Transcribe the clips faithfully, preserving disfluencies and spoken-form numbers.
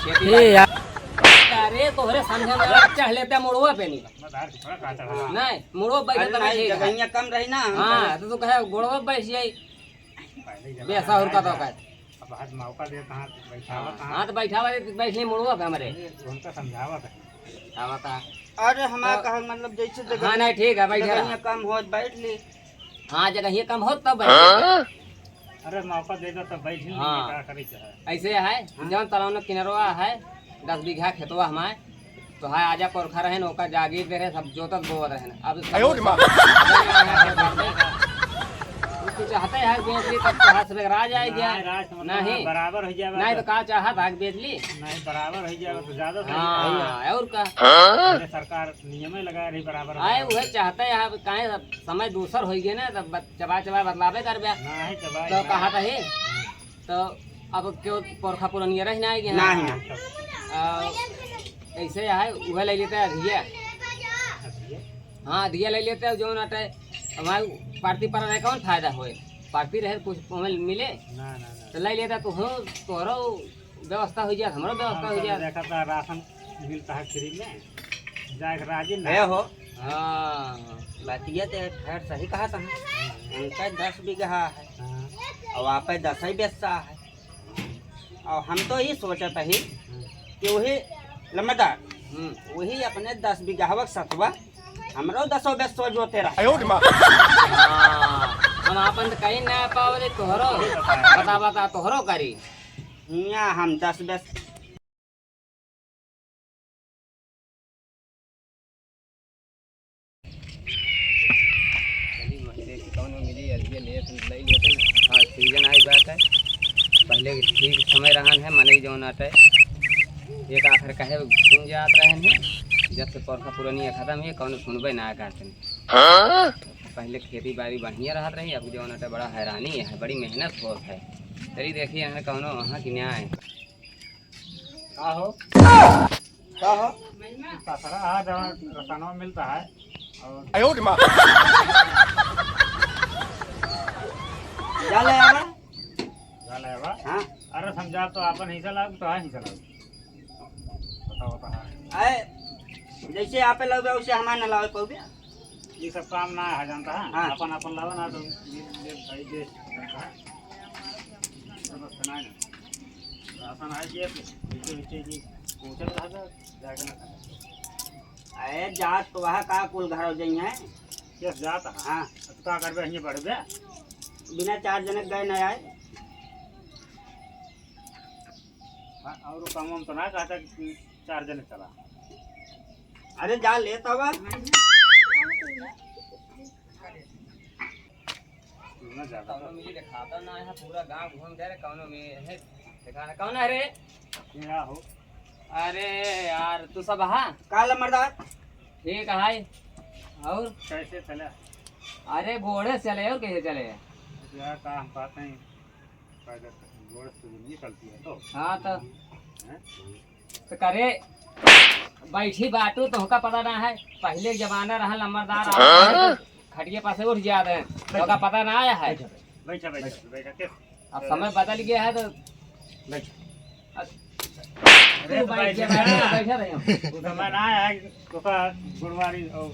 ए यार। अरे तोहरे समझे में अगर चढ़ लेते मुड़वा पे नहीं। नहीं, मुड़वा बैठे अरे तब नहीं, ठीक है। जगहिया कम रही ना, हम हाँ, कहे तो तू कहे गोड़वा बैठ जाई। पहले जमाना बेसा और का तो है। का। अब आज मौका देता हाँ, बैठावत हाँ, हाँ। हाँ, तो बैठावा दे, बैठ ले मुड़वा पे हमरे। ये उनका समझावत है। समझावत है। अरे हमारा तो कहा मतलब जैसे जगह हाँ, नहीं, ठीक है, बैठे जगहिया रहा। कम हो, बैठ ले। हाँ, जगहिया कम हो तब बैठ ले। हाँ? अरे मौका दे दो तब बैठ ले, हाँ। का करे के है? ऐसे है, हाँ। जौन तलाव न किनरवा है, दस बीघा खेतवा हमारे, तो है आजा पुरखा रहे न, ओका जागीर दे रहे, सब जोतत बोवत रहे न। अब सब आयो रे माँ। तू चाहते है बेच ली तब तो हाथ से राज आ गया। नहीं, राज तो मतलब नहीं। बराबर हो जाएगा नहीं तो। तो का चाहत है बेच ली? नहीं, बराबर हो जाएगा तो ज्यादा सही हाँ, है। और का? अरे सरकार नियम ही लगा रही बराबर आए बराबर। वह चाहते हैं, अब काहे समय दूसर हो गए ना, तब बत-, चबा चबा बदलावे करबे। नहीं, चबा तो ही कहा था ही। हम्म। तो अब क्यों पुरखा पुरनिया रह ना आएगी? नहीं, नहीं। आ, ऐसे है, वह ले लेते हैं अधिया। अधिया? हाँ, अधिया ले लेते हैं, जो ना अटे, हमारे पार्टी पर रहे, कौन फायदा होए? पार्टी रहे, कुछ हमें मिले? ना, ना, ना। तो ले लेते तो हो, तोहरो व्यवस्था हो जाए, हमरो व्यवस्था हम हो सब जाए। देखा था, राशन मिलता है फ्री में, जाए के राजी ना। ए हो। हाँ। बतिया ते खैर सही कहा था। उनका दस बीघा है। हाँ। और आप दस ही बेचता है। और हम तो ये सोचत ही हम्म। कि वही लम्बेदार, हम्म। वही अपने दस बीघा हवक सतवा, हमरो दसो बेचो जोते रहा। आयो रे माँ। हाँ, हम आपन तो कहीं ना पावले तोहरो। बता, बता, तोहरो करी। हियाँ हम दस बेच चली महीने की कौनो मिली, अलिए लेत, लई लेत। हाँ, सीजन आई बात है। पहले ठीक समय रहन है, मनई जौन आटे। एक आखिर कहे सुन जात रहन है, जब से पुरखा पुरनिया खत्म हुई, कौनो सुनबे ना करते। हाँ? पहले खेती बाड़ी बढ़िया रहत रही, अब जौन आटे बड़ा हैरानी है, बड़ी मेहनत होत है। चली देखी, यहाँ कौनो वहाँ की न्याय। का हो? का हो? ससरा है, जहाँ रसनवा मिलता है। और आयो रे माँ। जा ले आवा। जा ले आवा। हाँ। अरे समझा तो आपन हिस्सा लाग, तो है हिस्सा लाग। बताओ, बताओ। आए, जैसे आपे लाओगे, वैसे हमारे ना लावे पाओगे। ये सब काम ना है, जानता है? हाँ। अपन, अपन लावा ना तो ये, ये भाई देश का है। तो बस बनाए ना। राशन आ गया, तो पीछे, पीछे जी पहुँचल रहा था, जाके ना खाना। अरे जात तो वहाँ का कुल घर हो जाई है? यस, जात है। हाँ। तो का करबे, यहीं बढ़बे? बिना चार जने गए ना आए। हाँ, और काम वाम तो ना कहता कि चार जने चला। अरे जा लेत आवा। ना ज्यादा। कौनो मिली देखाता ना है, पूरा गांव घूम दे रे, कौनो मिली है, देखा ना, कौन है रे? क्या हो? अरे यार, तू सब हा? का ले मर्दा? ठीक है। और? कैसे चले? अरे गोड़े से चले, और कैसे चले? यार, का हम बात नहीं। पैदल गोड़ से तो नहीं चलती है तो। हाँ तो। हैं? तो करे बैठी बाटू तो होका पता ना है, पहले के जमाना रहा लंबरदार हाँ? आदमी, खटिया पासे उठ जाते हैं, तो होका पता ना आया है। बैठा, बैठा, बैठा, के? अब समय बदल गया है तो बैठ। अरे तू तो बैठ बैठ जा, जा। बैठ जा, बैठ जा। वो समय ना आया है। तो का गुरुवारी और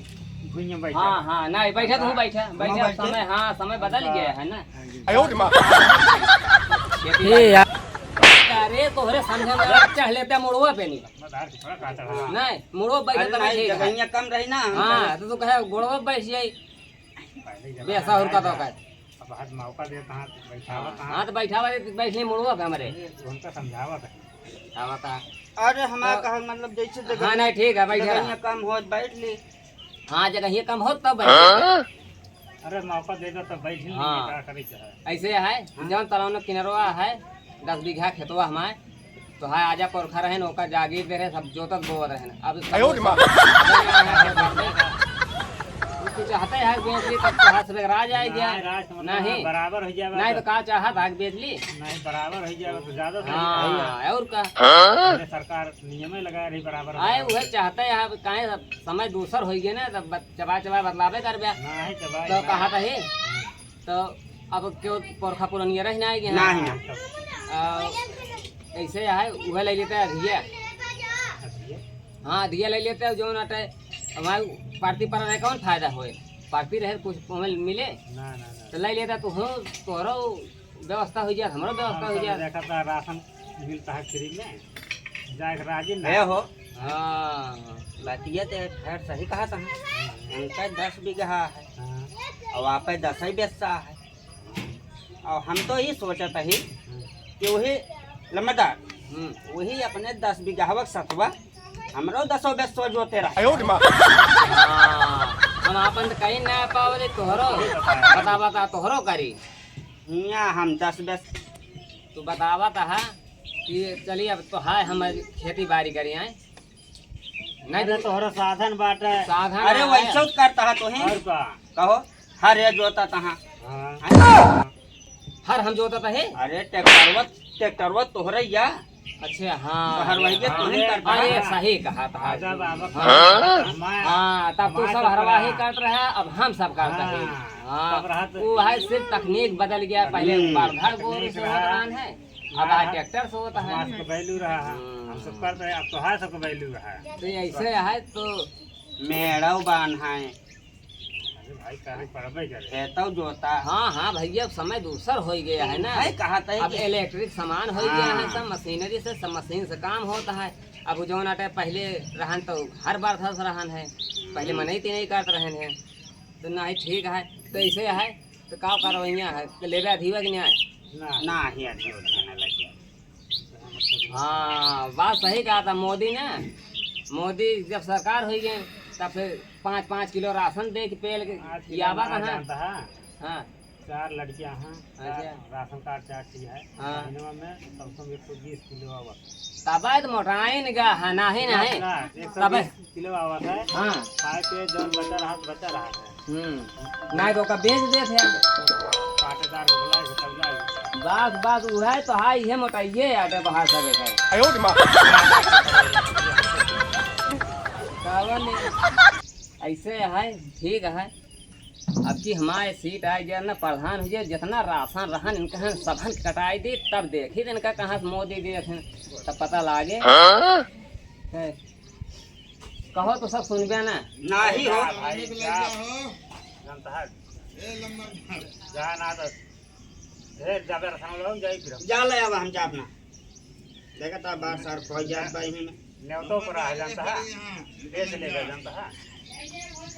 भुइयां बैठा। हाँ, हाँ, नहीं, बैठा तो हूँ, बैठा, हम बैठा, बैठे। समय, हाँ, समय बदल गया है ना। आयो रे माँ। खेती ए बाड़ी। यार। अरे, तोहरे समझे में अगर चढ़ लेते मुड़वा पे नहीं। बता, थोड़ा का चढ़ा। नहीं, मुड़वा बैठे अरे तब नहीं, ठीक है। जगहिया कम रही ना, हम हाँ, कहे तो तू कहे गोड़वा बैठ जाई। पहले जमाना बेसा और का है, तो का। अब आज मौका देता हाँ, तो बैठावा हाँ, कहाँ? हाँ, तो बैठावा दे, बैठ ले मुड़वा पे हमरे। ये उनका समझावा था। समझावा था। अरे हमारा तो कहा मतलब जैसे हाँ, जगह नहीं, ठीक है, बैठा रहा। जगहिया कम हो, बैठ ले। हाँ, जगहिया कम हो तब बैठ ले। अरे मौका दे दो तब बैठ ले, हाँ। का करे के है? ऐसे है, हाँ। जौन तलाव न किनरवा है, दस बीघा खेतवा हमारे, तो है आजा पुरखा रहे न, ओका जागीर दे रहे, सब जोतत बोवत रहे न। अब आयो रे माँ। तू चाहते है बेच ली तब तो हाथ से राज आ गया। नहीं, राज तो मतलब नहीं। बराबर हो जाएगा नहीं तो। तो का चाहत है बेच ली? नहीं, बराबर हो जाएगा तो ज्यादा सही हाँ, है। और का? अरे सरकार नियम ही लगा रही बराबर आए बराबर। वह चाहते हैं, अब काहे अब समय दूसर हो गया ना, तब बत-, चबा चबा बदलावे करबे। नहीं, चबा तो नहीं। कहा था ही। तो अब क्यों पुरखा पुरनिया रह ना आएगी? नहीं, नहीं। आ, कैसे है, उहे ले लेते हैं अधिया। हाँ, अधिया ले लेते हैं, जौन अटे हमारे पार्टी पर रहे, कौन फायदा होए? पार्टी रहे, कुछ हमें मिले। ना, ना, ना। तो ले लेता तो हो, तोहरो व्यवस्था हो जात, हमरो व्यवस्था हो जात। देखा था, राशन मिलता है फ्री में, जाए के राजी ना। ए हो। हाँ। बतिया ते खैर सही कहा था। इनका दस बीघा है। हाँ। और आप दस ही बेचता है। और हम तो ये सोचत ही कि वही लम्बदार, हम्म। वही अपने दस बीघा सतवा, हमरो दसो बेसो जोते रहे। हाँ, हम आपन तो कहीं ना पावले, तोहरो बता, बता, तोहरो करी। हियाँ हम दस बेस। तू बतावत हा कि चली अब तो है, हम खेती बाड़ी करी आए। नहीं अरे तो तोहरा साधन बाटे। साधन अरे है। वैसे करता है तो ही। और का? कहो, हर ये जोता तहाँ। हाँ। हैं? हर हम जोता तहे? अरे ट्रैक्टरवा, ट्रैक्टरवा तोहरे या। अच्छा, हाँ। तो हरवाई के हाँ, तोहरे ये, करता हाँ, है। ये सही कहा था। हाँ, जब आप हाँ। हमारे हाँ, तब तो हमारे सब सब हरवाही रहा। करत रहे, अब हम सब करता है। हाँ, हाँ, सब रहा तो वो है, सिर्फ तकनीक बदल गया, पहले हम्म। बरधा गोरू तकनीक से रहा। होत रहन है, अब हाँ, आज हाँ। ट्रैक्टर से होता है। हमारे सबको value रहा है। हम्म। हम सब करते हैं, अब तो है सबको value रहा है। तो ऐसे है तो मेड़व बान है। अरे भाई, करे पड़बे करे। खेतव जोता। हाँ, हाँ भैया, अब समय दूसर होइ गया है ना। भाई, कहा था अब कि electric सामान होइ गया है, हाँ। सब machinery से, सब machine से काम होता है। अब जौन अटे पहले रहन तो हर बार धस रहन है, पहले हम्म। मनई तिनई करत रहन है, तो ना ही ठीक है। तो ऐसे है, तो का करवैया है, तो लेबे अधिवा कि नहीं आए? ना। ना ही अधिवा ना लगे। हाँ, बात सही कहा था मोदी ने। मोदी जब सरकार होइ गए, तब फिर पाँच पाँच किलो राशन दे के पेल के पाँच किलो खियावा ना कहाँ? जानता है। हाँ। चार लड़कियां हैं, चार अच्छा। राशन कार्ड चार चीज है। हाँ। महीनवा में कम से कम एक सौ बीस किलो आवत। तब तो मोटाइन गा है, नहीं, नहीं। ना, एक सौ बीस तब किलो आवत है। हाँ। खाए के जौन बचा रहा, बचा रहा है। हम्म। नहीं तो ओका बेच देत है। कांटेदार को बुलाए, तब जाए। बस, बस, उहे तो है, इहे मोटाइए आटे बहा सके है। आयो रे माँ। कावन नहीं। ऐसे है, ठीक है। अब की हमारे सीट आ गया ना, प्रधान हो गया, जितना राशन रहन इनका हम सबहन के कटाई दी, तब देखी इनका कहाँ से मोदी देत हैं, तब पता लागे। हाँ? है। कहो तो सब सुनबे ना। नाही हो। जा भाई, जा। जानता है? जा ना तो ढेर ज्यादा रसान लोग जाई फिर। जा ले अब हम जा अपना। देखा था बार सार पहुंच जात बा यहीं में। नेवतो पर आ जानता है? बेच लेगा जानता है?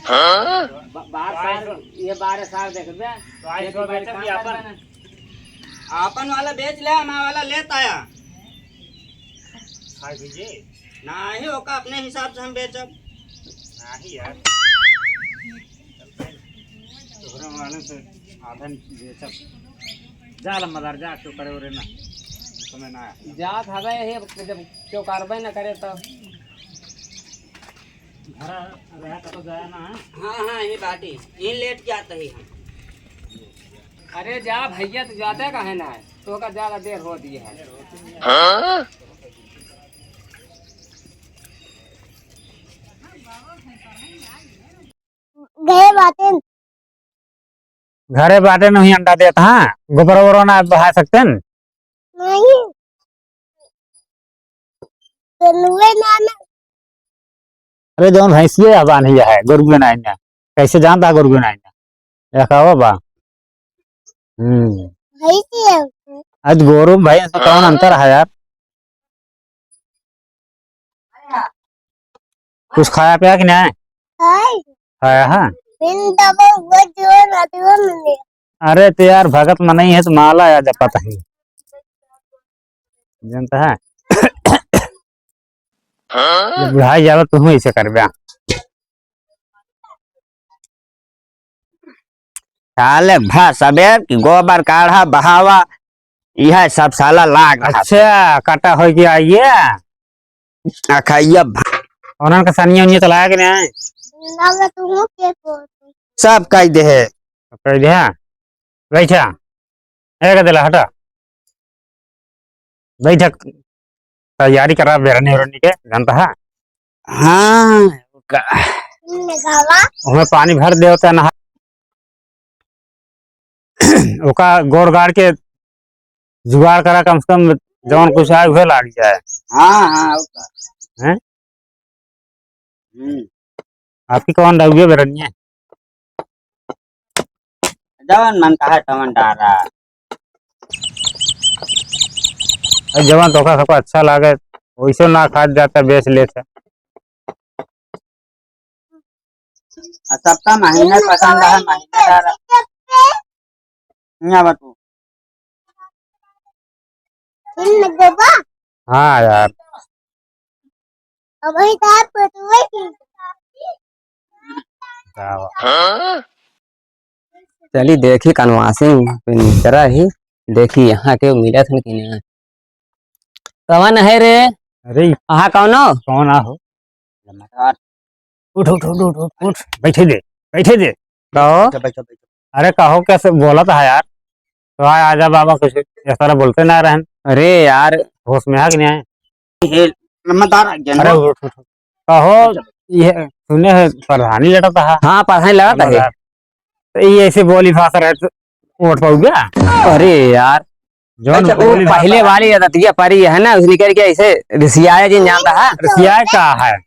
हाँ? ब-, बार सार, ये बारह साल देखबे। तो आई खेती सौ बाड़ी बेचब काम कि करबे अपन? ना। आपन वाला बेच ले, हमारा वाला लेत आया। खाए पीजिए। नाही, ओका अपने हिसाब से हम बेचब। नाही यार। तोहरे वाले से आधन बेचब। जा लम्बादार, जा, क्यों करे ओरे ना। समय ना है। जात हवे, हे, जब क्यों करबे ना करे तो। घर रहा तो जाया ना है। हाँ, हाँ, ये बात ही। ये लेट जाता ही हम। अरे जा भैया, तू जाते काहे ना है? तो का ज्यादा देर होती है। हाँ? गए बातें। घरे बाटे नहीं अंडा देत, हाँ, गोबर वोबर ना बहा सकते न? नहीं। तो नुए ना ना। अरे जौन भैंसिए है बान्ही है, गोरुए ना है, कैसे जानता है गोरुए ना है? देखावा बा। हम्म। भैंसिए है। आज गोरू भैंस में कौन अंतर है यार? कुछ खाया पिया कि नहीं? खाई। खाया है? बिन दबा हुआ जो ना दियो मैंने। अरे तो यार भगत मनई है तो माला या जपत है। जनता है? जब बुढ़ाई जाला तो हम ऐसे करबे। साले भा सबेर की गोबर काढ़ा बहावा, यह सब साला लाग रहा। अच्छा, काटा हो गया ये। अखैया भा- उन्हन का सनिया उनिया चलाया कि नहीं? ना, ना, तू हो के को? सब कह दे है। सब कह दे है? बैठा। ए, का दिला, हटा। बैठक तैयारी करा बेरनी उरनी के, जानता है? हाँ, का? हमें पानी भर दे होता है, नहा। ओका गोड़ गाड़ के जुगाड़ करा, कम से कम जौन कुछ आए, उहे लाग जाए। हाँ, हाँ, और का। हैं? हम्म। आपकी कौन रहुए बेरनिया? जवन मन कहा तवन डारा। अरे जवन तोका सबको अच्छा लागे, वैसे ना खात जाता, बेच लेता। आ सबका महीना पसंद है, महीना डारा। हियाँ बा तू। हाँ यार। अबही तो आप फोटो है कि? का बा? चली देखी कनवासिन पे निकरा ही, देखी यहाँ के मिलत हन कि ना। कवन है रे? अरे, अहा कौनो? कौन आ हो? उठ, उठ, उठ, उठ, उठ, उठ। बैठे दे, बैठे दे। कहो? बैठो, बैठो, बैठो। अरे कहो, कैसे बोलत है यार? तो आ, आजा बाबा, कुछ इस तरह बोलते ना रहन। अरे यार। होश में है कि नहीं? हे, नमस्कार, अरे उठ, उठ, उठ। कहो, ये सुने है प्रधानी लड़त है। हाँ, प्रधानी लड़त है। तो ये ऐसे बोली भाषा रहे तो वोट पाऊगा? अरे यार, जौन अच्छा, वो बोली पहले भाषा वाली आदतिया परी है ना, उसने करके ऐसे रिसियाए जिन जानता है। रिसियाए का है?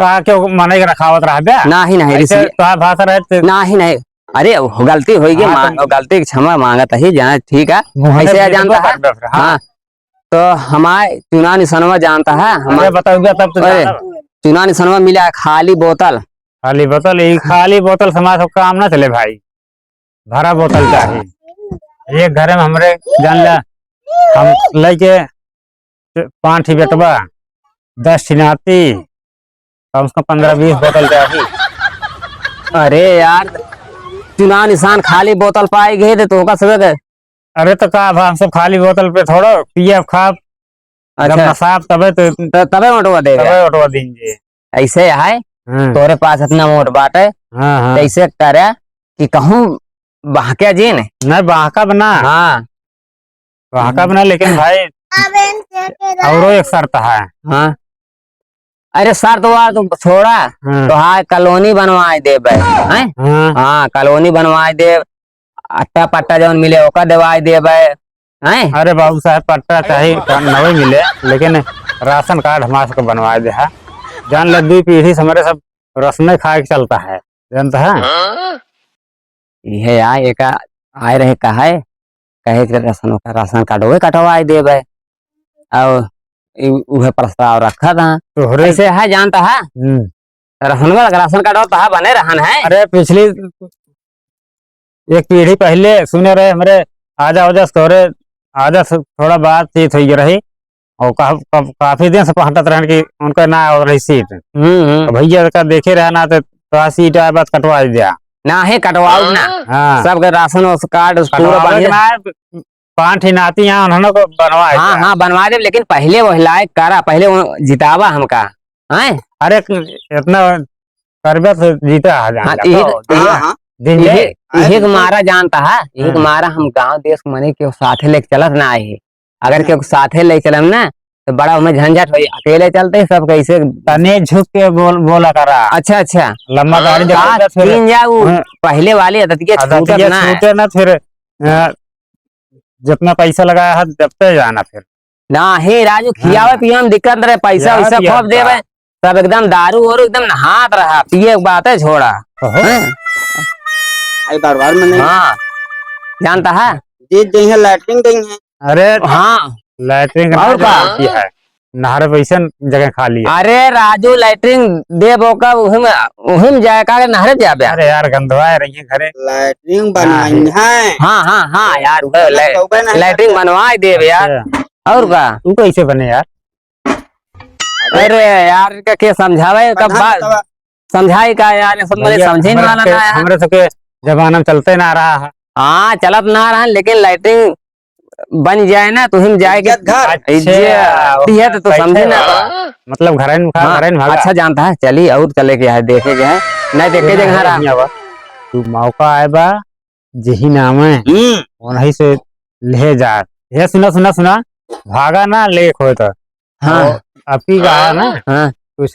का क्यों मने के रखावत रह बे? नाही, नाही, ऐसे रिसिया- तो भाषा रहे तो नाही, नाही। अरे, वो गलती होई गई, हाँ, मान-, तो वो गलती की क्षमा मांगत ही, जान, ठीक है। मुँह ऐसे में जानता है। कर दे फिर, हाँ। हाँ। तो हमारे चुनाव निशानवा जानता है, हमारे अरे, बताओ भैया, तब तो अरे, जाना। चुनाव निशानवा मिला खाली बोतल। खाली बोतल, ये खाली बोतल समाज का काम ना चले भाई। भरा बोतल चाही। एक घरे में हमरे जान ला, हम लइके पाँच ठी बेटवा, दस ठी नाती, कम से कम पन्द्रह बीस बोतल चाही। अरे यार, चुनाव निशान खाली बोतल पाई गए थे तो का सबे के? अरे तो का अब हम सब खाली बोतल पे थोड़ो पियब खाब, जब अच्छा। नसाब तबे तो त-, तबे वोटवा देबे। तबे वोटवा दीन जी। ऐसे है, हाँ। तोरे पास इतना वोट बाटे, हाँ, हाँ। तो ऐसे करे कि कहूँ बहके जी ने। नहीं, बहका बना। हाँ। बहका बना, लेकिन भाई, अब इनसे के औरो एक शर्त है। हाँ। अरे शर्त वार्त छोड़ा, हाँ। तो हाँ, कॉलोनी बनवाए देबे, हैं? हाँ। हाँ, कॉलोनी बनवाए देब, अट्टा पट्टा जौन मिले ओका देवाए देबे, हैं? अरे बाबू साहब, पट्टा चाहे नवे मिले, लेकिन राशन कार्ड हमारे सबके बनवाए दे है। जान ले, दुई पीढ़ी से हमारे सब रसने खाए के चलता है, जानता है? इहे आ, एका आए रहे कहे, कहे के राशन, ओकर राशन कार्ड ओहे कटवाए देबे। और इ-, उहे प्रस्ताव रखा था। तोहरे ऐसे है, जानता है? हम्म। रहनवा, राशन कार्ड तो है, बने रहन है। अरे, पिछली एक पीढ़ी पहले सुने रहे हमरे आजा ओजा से तोहरे आजा से थोड़ा बातचीत हुई रही। और का-, का-, काफी दिन से पहुंचत रहन कि उनका ना आवत रही सीट। हम्म, हम्म। तो भैया का देखे रहे ना तो, तो आ सीट आए बाद कटवा दिया। ना है, कटवाओ ना। हाँ। सबके राशन कार्ड पूरा कटवावे के बढ़िया। ना है, पाँच ठे नाती यहाँ उन्होंने को बनवा हाँ, दिया। हाँ, बनवा दे, लेकिन पहले वो लायक करा, पहले वो जितावा हमका, हैं? अरे, इतना करबे तो जीता है, जान हाँ, जा। इहे तो, तो, हाँ, हाँ। दिन इहे, जाए। इहे के मारा जानता है, इहे के हाँ। मारा हम गांव देश के मने के साथे लेके चलत ना आए। अगर हाँ। केहू साथे ले चलम ना, तो बड़ा ओमे झंझट होई। अकेले चलते ही सब कैसे तने झुक के बोल, बोला करा। अच्छा, अच्छा। लंबा गाड़ी जब का चलता फिर तीन जा उ हाँ। पहले वाली आदत के आदत छूटत के ना है। छूटे ना फिर, अ, जितना पैसा लगाया है, जब ते जाना फिर। ना हे राजू, हाँ। खियावे पियावे में दिक्कत रहे, पैसा यार, वैसा यार, खोप देवे। का? सब एकदम दारू वारू एकदम नहात रहा, पिए के बात है छोड़ा। ओहो। हैं? आई बार बार में नहीं। हाँ, जानता है? जीत गई है, लैट्रिन गई है। अरे, हाँ। लैट्रिन का और नाम का? की है? नहर वैसन जगह खाली है। अरे राजू, लैट्रिन देबो का, उहिम, उहिम जाए का, नहर जाबे। अरे यार, गंधवा रही है घरे। लैट्रिन हाँ, बनवाई है। है। हाँ, हाँ, हाँ यार, उहे लै-, लैट्रिन बनवाई देबे यार। अच्छा। और का? तू कैसे बने यार? अरे यार, इनका के समझावे, कब बात समझाई का यार, ये सब मने भैया, समझे हमरे वाला सबके, ना यार। हमरे सबके जमाना में चलते ना रहा है। हाँ, चलत ना रहा, लेकिन लैट्रिन बन जाए ना, तो हम जाए के इज्जत घर। अच्छा, इज्जत, इज्जत तो समझे ना। मतलब घर में खा, हाँ, घर में भागा। अच्छा जानता है, चली और चले के है, देखे के है, नहीं देखे देखे के है। तू मौका आए बा, जेही नाम है, हम्म। उन्हीं से ले जा। ये सुना, सुना, सुना, भागा ना, ले खोए तो। हाँ। और अब की कहा ना, हाँ। कुछ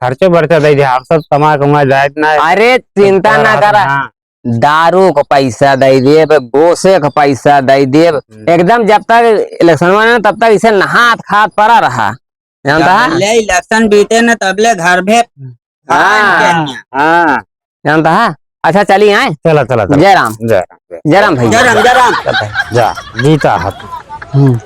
खर्चो बर्चा दे दे, हम सब कमा कमा जाए ना। अरे, चिंता ना करा। हाँ। दारू क पैसा दइ देब, गोसे क पैसा दइ देब। हम्म। एकदम जब तक election बने तब तक इसे नहात खात पड़ा रहा, जानता है? जब ले election बीते न तब ले घर भे हाँ, हाँ। जानता है? अच्छा, चली आए। चला, चला, चला। जय राम। जय राम, जय। जय राम भैया। जय राम, जय राम। जा, जीता हाथ। हम्म।